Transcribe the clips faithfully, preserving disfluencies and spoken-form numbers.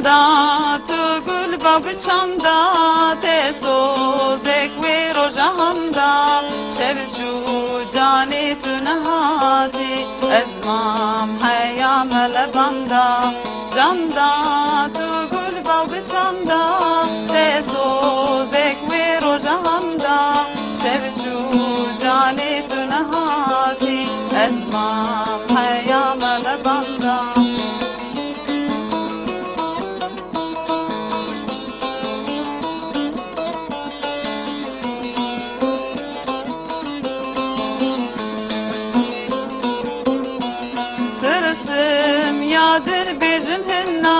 Da tu gul ba bi çanda, te sozek wê roja handa, şev çû canê tu nehatî, ez mam heya me lebanda. Canda tu gul ba bi çanda, te sozek wê roja handa, şev çû canê tu nehatî, ez mam heya me lebanda. Tirsim ya dil bêjim hinna,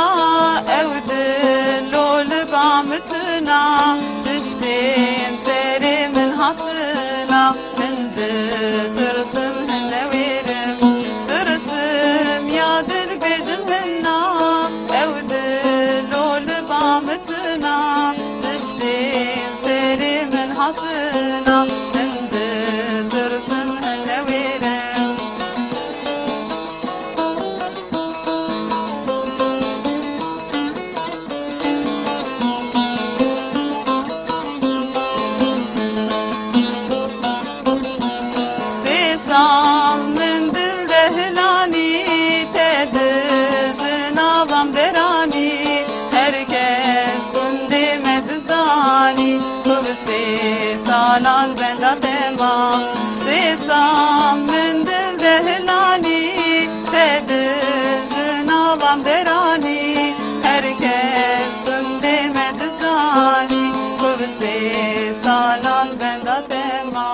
ew dilo li ba min tina, tiştên serê min hatina. Min ditirsim, hin newêrim. Tirsim ya dil bêjim hinna, ew dilo li ba min tina, tiştên serê min hatina. Min ditirsim, hin newêrim. Sê sal min dil de hilanî, te di ji navam deranî, her kes gundê me dizanî, ku bi sê salan benda te ma. Sê sal min dil de hilanî, te di ji navam deranî, her kes gundê me dizanî, ku bi sê salan benda te ma.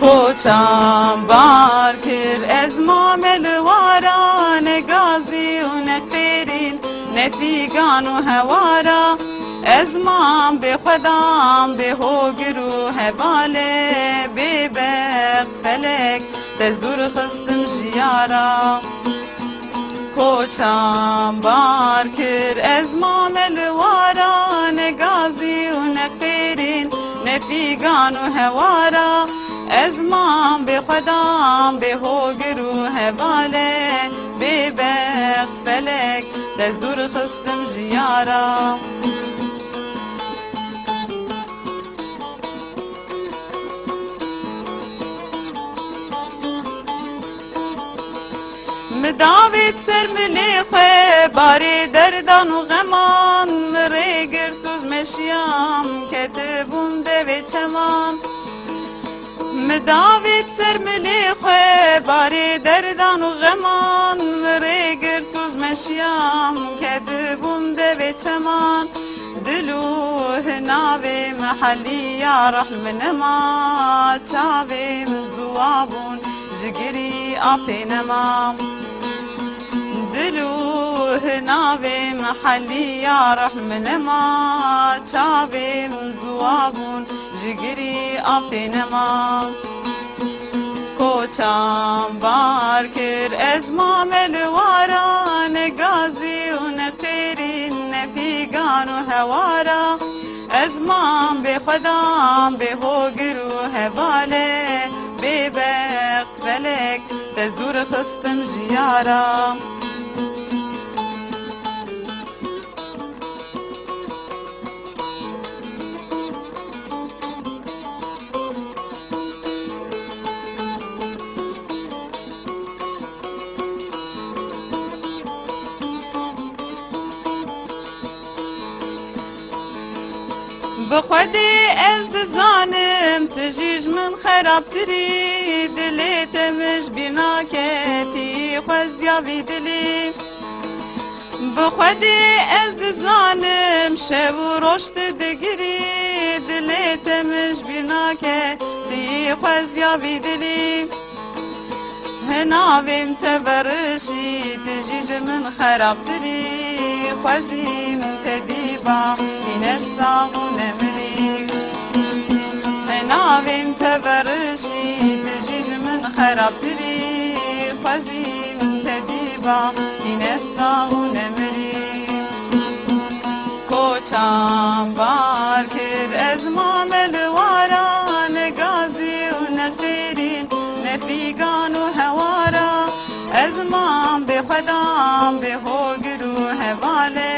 Koçan bar kir, ez mame li wara, ne gazî û ne qêrîn, ne fîgan û hewara. Ez mam bê xwedan, bê hogir û hebale, bê bext felek, dest dûr xistim ji yara. Koçan bar kir, ez mame li wara, ne gazî û ne qêrîn, ne fîgan û hewara. Ez mam bê xwedan, bê hogir û hebale, bê bext felek, dest dûr xistim ji yara. Mi davêt ser milê xwe, barê derdan û xeman, mi rê girt û ez meşiyam, ketibûm devê çeman. Mi davêt ser milê xwe, barê derdan û xeman, mi rê girt û ez meşiyam, ketibûm devê çeman. Dil û hinavê min helî ya rehm nema, çavê min ziwa bûn, ji girî apê nema. Dil û hinavê min helî ya rehm nema, çavê min ziwa bûn, ji girî apê nema. Koçan bar kir, ez mame li wara, ne gazî û ne qêrîn, ne fîgan û hewara. Ez mam bê xwedan, bê hogir û hebale, bê bext felek, dest dûr xistim ji yara. Bi xwedê ez dizanim, tu jî ji min xerabtirî, dilê te min ji bîr nake, tî xweziya vî dilî. Bi xwedê ez dizanim, şev û roj tu digirî, dilê te min ji bîr nake, tî xweziya vî dilî. Hinavên te verişî, tu jî ji min xerabtirî, xwezî min te dîba, hîne sax û nemirî. Hinavên te verişî, tu jî ji min xerabtirî, xwezî min te dîba, hîne sax û nemirî. Koçan bar kir, ez mame li wara, ne gazî û ne qêrîn, ne fîgan û hewara. Ez mam bê xwedan, bê hogir û hevalê.